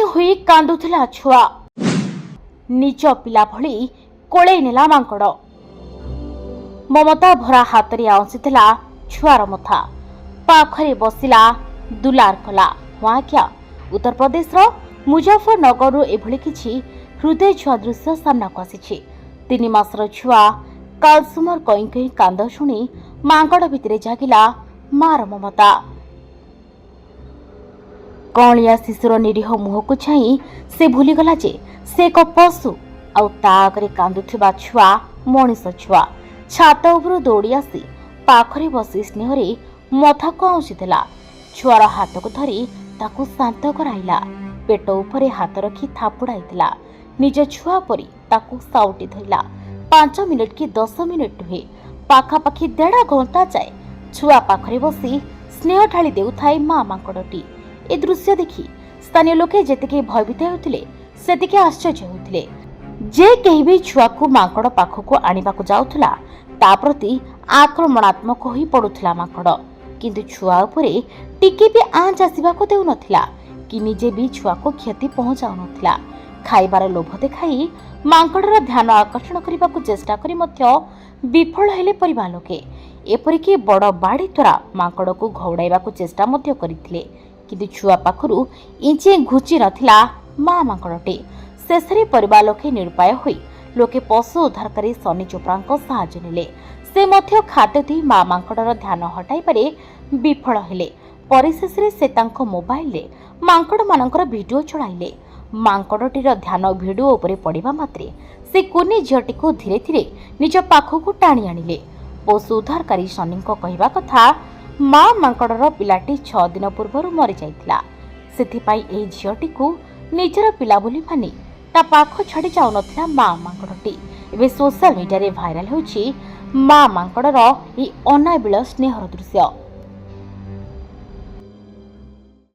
ହୋଇ କାନ୍ଦୁଥିଲା ଛୁଆ। ନିଜ ପିଲା ଭଳି କୋଳେଇ ନେଲା ମାଙ୍କଡ଼। ମମତା ଭରା ହାତରେ ଆଉଁସିଥିଲା ଛୁଆର ମଥା। ପାଖରେ ବସିଲା, ଦୁଲାର କଲା। ହଁ ଆଜ୍ଞା, ଉତ୍ତରପ୍ରଦେଶର ମୁଜାଫରନଗରରୁ ଏଭଳି କିଛି ହୃଦୟ ଛୁଆଁ ଦୃଶ୍ୟ ସାମ୍ନାକୁ ଆସିଛି। 3 ମାସର ଛୁଆ କାଲସୁମର କଇଁ କଇଁ କାନ୍ଦ ଶୁଣି ମାଙ୍କଡ଼ ଭିତରେ ଜାଗିଲା ମାର ମମତା। କଅଁଳିଆ ଶିଶୁର ନିରୀହ ମୁହଁକୁ ଚାହିଁ ସେ ଭୁଲିଗଲା ଯେ ସେ ଏକ ପଶୁ ଆଉ ତା ଆଗରେ କାନ୍ଦୁଥିବା ଛୁଆ ମଣିଷ ଛୁଆ। ଛାତ ଉପରୁ ଦୌଡ଼ି ଆସି ପାଖରେ ବସି ସ୍ନେହରେ ମଥାକୁ ଆଉଁସିଦେଲା। ଛୁଆର ହାତକୁ ଧରି ତାକୁ ଶାନ୍ତ କରାଇଲା। ପେଟ ଉପରେ ହାତ ରଖି ଥାପୁଡ଼ାଇଥିଲା। ନିଜ ଛୁଆ ପରି ତାକୁ ସାଉଟି ଧରିଲା। 5 ମିନିଟ୍ କି 10 ମିନିଟ୍ ନୁହେଁ, ପାଖାପାଖି ଦେଢ଼ ଘଣ୍ଟା ଯାଏ ଛୁଆ ପାଖରେ ବସି ସ୍ନେହ ଢାଳି ଦେଉଥାଏ ମା ମାଙ୍କଡ଼ଟି। ଏ ଦୃଶ୍ୟ ଦେଖି ସ୍ଥାନୀୟ ଲୋକେ ଯେତିକି ଭୟଭୀତ ହେଉଥିଲେ, ସେତିକି ଆଶ୍ଚର୍ଯ୍ୟ ହେଉଥିଲେ। ଯେ କେହି ବି ଛୁଆକୁ ମାଙ୍କଡ଼ ପାଖକୁ ଆଣିବାକୁ ଯାଉଥିଲା, ତା ପ୍ରତି ଆକ୍ରମଣାତ୍ମକ ହୋଇ ପଡୁଥିଲା ମାଙ୍କଡ଼। କିନ୍ତୁ ଛୁଆ ଉପରେ ଟିକେ ବି ଆଞ୍ଚ ଆସିବାକୁ ଦେଉନଥିଲା କି ନିଜେ ବି ଛୁଆକୁ କ୍ଷତି ପହଞ୍ଚାଉନଥିଲା। ଖାଇବାର ଲୋଭ ଦେଖାଇ ମାଙ୍କଡ଼ର ଧ୍ୟାନ ଆକର୍ଷଣ କରିବାକୁ ଚେଷ୍ଟା କରି ମଧ୍ୟ ବିଫଳ ହେଲେ ପରିବାର ଲୋକେ। ଏପରିକି ବଡ଼ ବାଡ଼ି ଦ୍ୱାରା ମାଙ୍କଡ଼କୁ ଘଉଡ଼ାଇବାକୁ ଚେଷ୍ଟା ମଧ୍ୟ କରିଥିଲେ। କିନ୍ତୁ ଛୁଆ ପାଖରୁ ଇଞ୍ଚେ ଘୁଞ୍ଚି ନଥିଲା ମା ମାଙ୍କଡ଼ଟି। ଶେଷରେ ପରିବାର ଲୋକେ ନିରୁପାୟ ହୋଇ ଲୋକେ ପଶୁ ଉଦ୍ଧାରକାରୀ ସନି ଚୋପ୍ରାଙ୍କ ସାହାଯ୍ୟ ନେଲେ। ସେ ମଧ୍ୟ ଖାଦ୍ୟ ଦେଇ ମା ମାଙ୍କଡ଼ର ଧ୍ୟାନ ହଟାଇବାରେ ବିଫଳ ହେଲେ। ପରିଶେଷରେ ସେ ତାଙ୍କ ମୋବାଇଲରେ ମାଙ୍କଡ଼ମାନଙ୍କର ଭିଡିଓ ଚଳାଇଲେ। ମାଙ୍କଡ଼ଟିର ଧ୍ୟାନ ଭିଡିଓ ଉପରେ ପଡ଼ିବା ମାତ୍ରେ ସେ କୁନି ଝିଅଟିକୁ ଧୀରେ ଧୀରେ ନିଜ ପାଖକୁ ଟାଣି ଆଣିଲେ। ପଶୁ ଉଦ୍ଧାରକାରୀ ସନିଙ୍କ କହିବା କଥା, ମା ମାଙ୍କଡ଼ର ପିଲାଟି 6 ଦିନ ପୂର୍ବରୁ ମରିଯାଇଥିଲା। ସେଥିପାଇଁ ଏହି ଝିଅଟିକୁ ନିଜର ପିଲା ବୋଲି ମାନି ତା ପାଖ ଛାଡ଼ି ଯାଉନଥିଲା ମା ମାଙ୍କଡ଼ଟି। ଏବେ ସୋସିଆଲ ମିଡିଆରେ ଭାଇରାଲ ହେଉଛି ମା ମାଙ୍କଡ଼ର ଏହି ଅନାବିଳ ସ୍ନେହର ଦୃଶ୍ୟ।